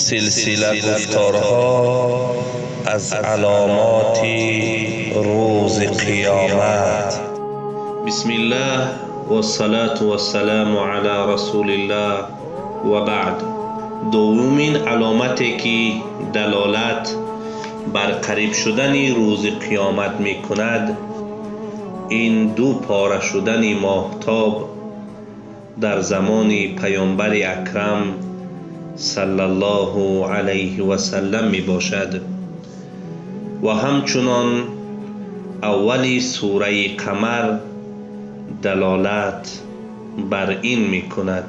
Силсила гуфторҳо аз аломоти рӯзи қиёмат. Бисмиллаҳ вассалату вассаламу ала расулиллаҳ ва баъд. Дуввумин аломате, ки далолат бар қариб шудани рӯзи қиёмат мекунад, ин ду пора шудани моҳтоб дар замони паёмбари акрам саллаллоҳу алайҳи васаллам мебошад ва ҳамчунон аввали сураи Қамар далолат бар ин мекунад.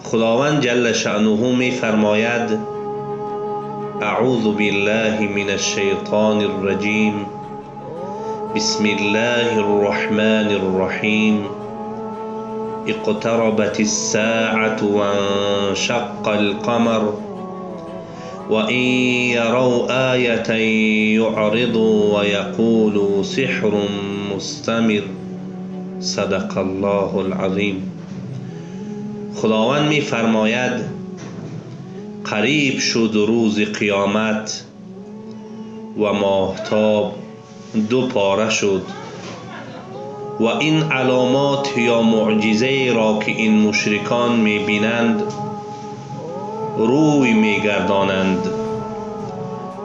Худованд ҷалла шаънуҳу мефармояд: аъузу биллаҳи мина шшайтони рраҷим, бисмиллаҳи рраҳмани рраҳим, اقتربت الساعة وانشق القمر وإن يروا آية يعرضوا ويقولوا سحر مستمر. صدق الله العظیم. خداوند میفرماید: قریب شد روز قیامت و ماهتاب دو پاره شد. و این علامات یا معجزه را که این مشرکان میبینند روی میگردانند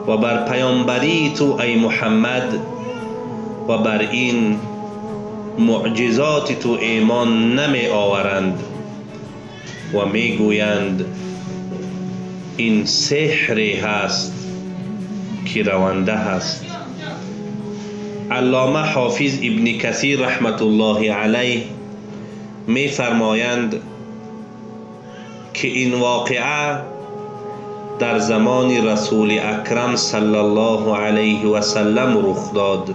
و بر پیامبری تو ای محمد و بر این معجزات تو ایمان نمی آورند و میگویند این سحری هست که رونده هست. علامه حافظ ابن کثیر رحمت الله علیه میفرمایند که این واقعه در زمان رسول اکرم صلی الله علیه و سلم رخ داد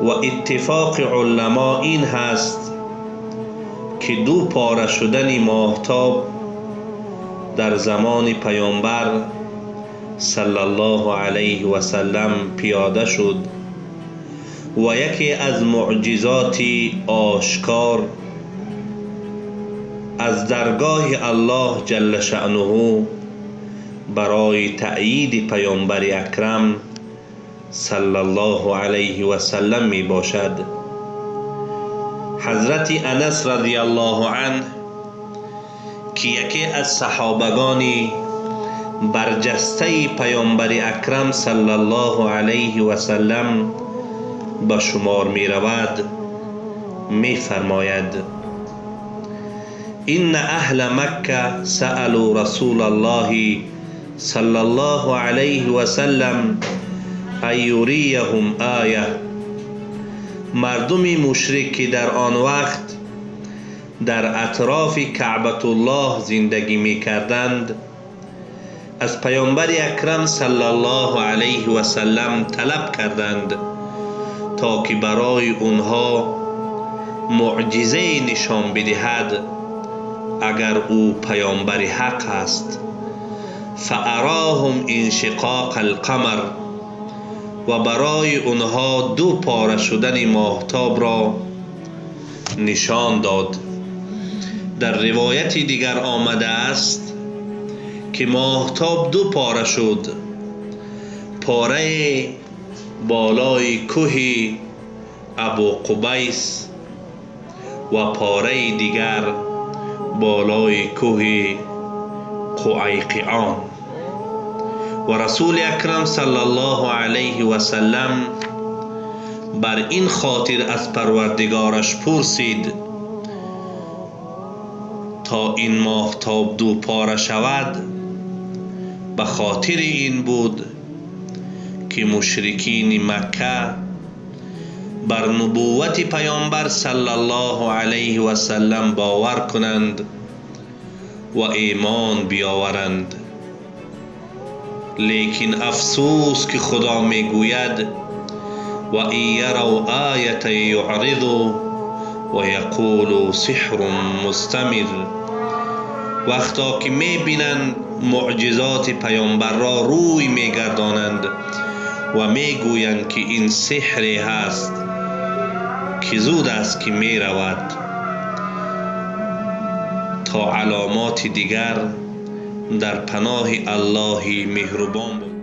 و اتفاق علما این هست که دو پاره شدن ماهتاب در زمان پیامبر صلی الله علیه و سلم پیاده شد و یکی از معجزات آشکار از درگاه الله جل شأنه برای تأیید پیامبر اکرم صلی الله علیه و سلم می باشد. حضرت انس رضی الله عنه که یکی از صحابگان برجسته پیامبر اکرم صلی الله علیه و سلم به شمار می رود می فرماید: ان اهل مکه سألوا رسول الله صلی الله علیه و سلم ان یریهم آیه. مردم مشرک که در آن وقت در اطراف کعبة الله زندگی می کردند، از پیامبر اکرم صلی الله علیه و سلم طلب کردند تا که برای اونها معجزه نشان بدهد، اگر او پیامبر حق است. فاراهم انشقاق القمر، و برای اونها دو پاره شدن ماهتاب را نشان داد. در روایت دیگر آمده است که ماهتاب دو پاره شد، پاره بالای کوه ابو قبیس و پاره دیگر بالای کوه قعیقعان. و رسول اکرم صلی الله علیه و سلم بر این خاطر از پروردگارش پرسید تا این ماهتاب دو پاره شود، به خاطر این بود که مشرکین مکه بر نبوت پیامبر صلی الله علیه و سلم باور کنند و ایمان بیاورند. لیکن افسوس که خدا میگوید: و ان یروا آیة یعرضوا و یقولوا سحر مستمر. وقتا که میبینند معجزات پیامبر را روی میگردانند و میگویند که این سحری هست که زود است که میرود. تا علامات دیگر. Дар паноҳи Аллоҳи меҳрубон.